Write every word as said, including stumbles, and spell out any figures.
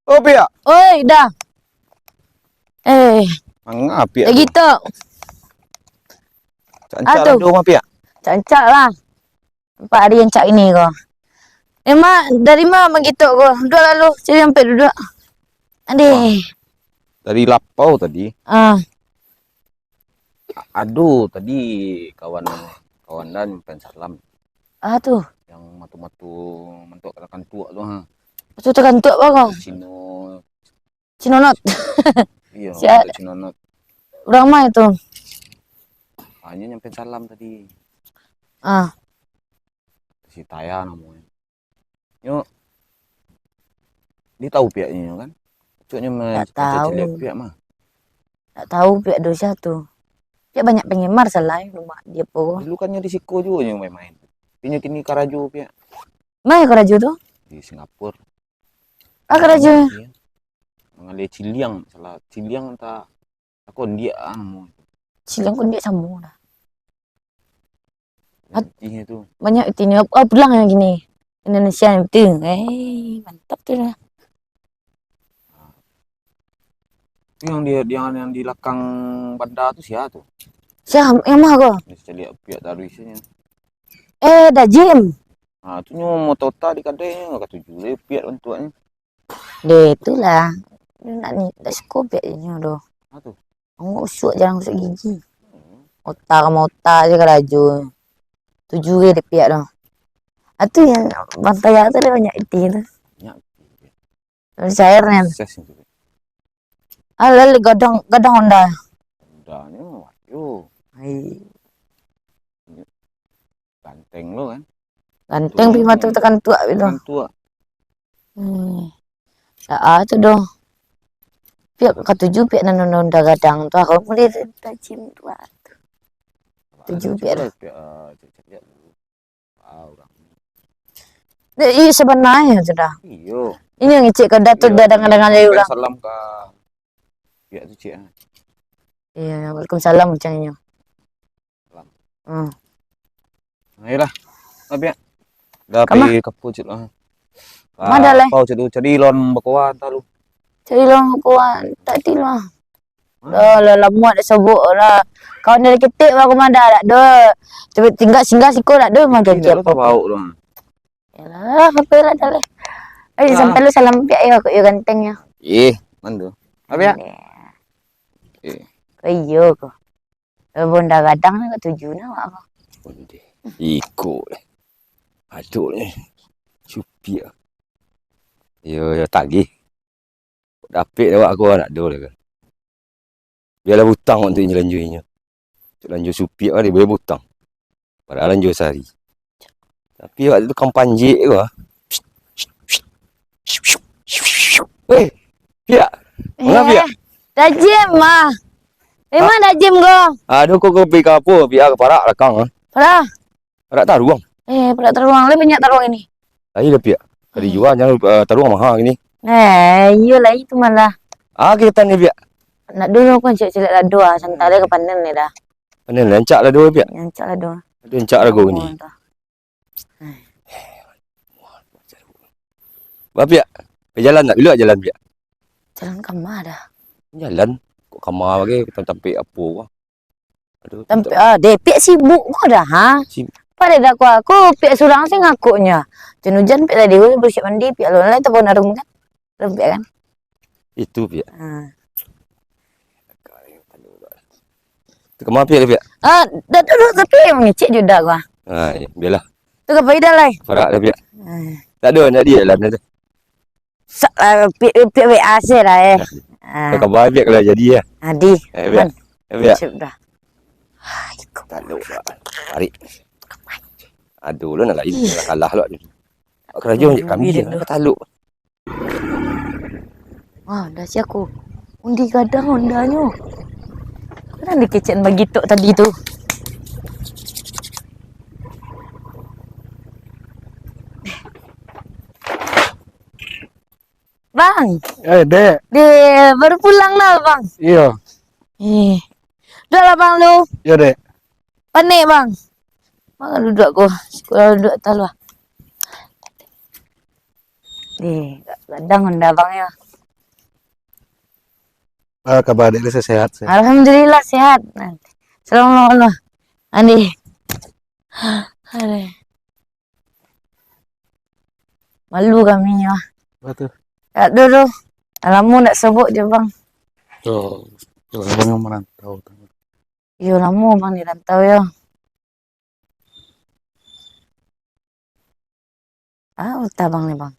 Oh, Piak. Oi, Da. Eh, manga, Piak, tu? Lagi tu. Rancak-rancak lah, Piak. Rancak-rancak lah. Nampak ari rancak iko. Eh, Mak, dari ma Mak Gito ko? Duduak lah lu, cari tampek duduak. Adeh. Wah, dari lapau tadi. Ah. A-, ado tadi kawan, kawan den nyampean salam. Ah, tu. Yang mato-mato mantuak takantuak tu, ha. Mato takantuak apo ko? Cino. Cinonot. Iyo, sia-, Cinonot. Urang ma itu? Ah, nyo nyampean salam tadi. Ah. Si Taya namonyo. Nyo, dia tahu Piak nyo kan? Cuknyo. Ndak tahu. Piak mah. Ndak tahu Piak dosa tu. Piak banyak penggemar salah rumah dia po. Dulu kan nyo di siko juo nyo main-main. Tapi nyo kini karajo Piak. Ma karajo tu? Di Singapura. Ah, karajo. Iya. Mangalih ciliang, salah ciliang antah Kondiak ah, namo tu. Ciliang kondiak samo lah. Banyak pitih tu. Banyak pitih ni. Ah, pulang yang gini. Indonesia yang pitih. Eh, mantap tu lah. Tu yang di, yang, yang di lakang banda tu sia tu? Sia, yang ma ko? Ni caliak Piak taruih sini. Eh, Da Jim. Ah, tu nyo motota di kadai ni, katuju deh Piak bantuaknyo. Deh, itulah. Ndak ni, ndak suko Piak inyo doh. Ha tu. Angok usuak, jarang gosok gigi. Hmm. Ota ka mota se karajo. Tuju ge dek Piak doh. Atu yang bantai tu ado banyak pitih tu. Banyak pitih. Cair nian. Sukses itu. Alah, gadang, gadang Honda. Hondanyo, ayo. Ai. Ganteng lo kan. Ganteng, tapi mato takantuak gitu. Takantuak. Hmm. Dak ah tu doh. Piak katuju Piak nan Honda gadang tu, aku mulai rajin tu ah. Tuju Piak lah. Piak, ah, cek-cek lihat dulu. Ah, urang. Dek, iyo, sabananyo tu Da. Iyo. Inyo ngecek ka Da tu, Da danga-danga dari urang. Salam ka Piak tu, cek ah. Iyo, waalaikumsalam, ucapnyo. Salam. Hmm. Ayolah. Lah, Piak. Da pai kapo cek lah. Ma Da lai? Lapau cek tu, cari lawan bakoa antah lu. Cari lawan bakoa, tak ti lah. Hah? Dah lah, lamo dak sobok lah. Kawan dari ketek baru ma Da, dak do. Tapi tinggal singgah siko dak do, mah. Tapi janji dak apo-apo. Tabauk tu. Yalah, apo lah Da lai. Eh, sampai lu salam Piak yo, kok yo ganteng yo. Ih, mantu. Apo yo? Eh. Kok iyo ko. Eh, Honda gadang ni katuju nah awak ko. Ondeh. Iko lah. Aduk ni. Supiak. Yo, yo tagih. Dapek awak ko anak do lah kan. Bialah butang untuak inyo lanjua inyo. Untuak lanjua supiak kan dibayar butang. Padahal lanjua sahari. Tapi awak tu tukang panjek tu ah. Weh, Piak. Manga Piak? Dajim ah. Memang dajim ko. Aduh, kok kau pi ka apo? Piak ka parak lakang ah. Parak. Parak taruang. Eh, parak taruang. Lai banyak taruang ini. Ayo lah, Piak. Ka dijua, jan, eh, taruang maha kini. Eh, iyolah, itu malah. Ah, kita ni, Piak. Nak dulu kan cek-cek lado ah, santa lai ka panen ni Da. Panen, rancak lado, Piak. Rancak lado. Aduh, rancak lado ni. Ba, Piak. Ka jalan nak? Bilo jalan, Piak? Jalan ka ma Da? Jalan. Kok ka ma bagai, ka tampek apo ko. Aduh, tampek, ah, deh, Piak sibuk ko Da, ha? Sib- Padahal dak ko, aku Piak surang se ngakuknyo. Ujan-ujan Piak tadi, baru siap mandi, Piak lo lai tabaun arum kan? Arum Piak kan? Itu, Piak. Ha. Tu ka ma Piak, Piak? Ah, dak, dak, dak, tapi mangecek juo Da ko. Ah, iyo, bialah. Tu ka pai Da lai? Parak Da, Piak. Ah. Tak ado, nak di jalan tu. Sak lah, Piak, Piak W A se lah, eh. Ah. Kaba Piak kalau jadi, ya. Adi. Eh, Piak. Man. Eh, Piak. Cep dah. Hai, kau. Taluk lah. Tarik. Aduh, lu nak lain, nak kalah lu. Karajo kami je, nak taluk. Ah, dah siap aku. Undi gadang Hondanyo. Kan dikecek bagitok tadi tu. Bang. Eh, Dek. Dek, baru pulang lah, Bang. Iyo. Eh. Duduklah, Bang, lu. Iyo, Dek. Panek, Bang. Bang, duduk aku. Sekolah duduk atas lu, ah. Dek, gadang Honda Bang, yo. Ah, kabar dek sehat, sehat. Alhamdulillah, sehat. Assalamualaikum. Andi. Aduh. Malu kami, yo. Apa tu? Tak ada tu. Lamo ndak sobok je, Bang. Oh, yo, Abang yang merantau. Yo, lamo Bang di rantau, yo. Ah, utah Bang ni, Bang.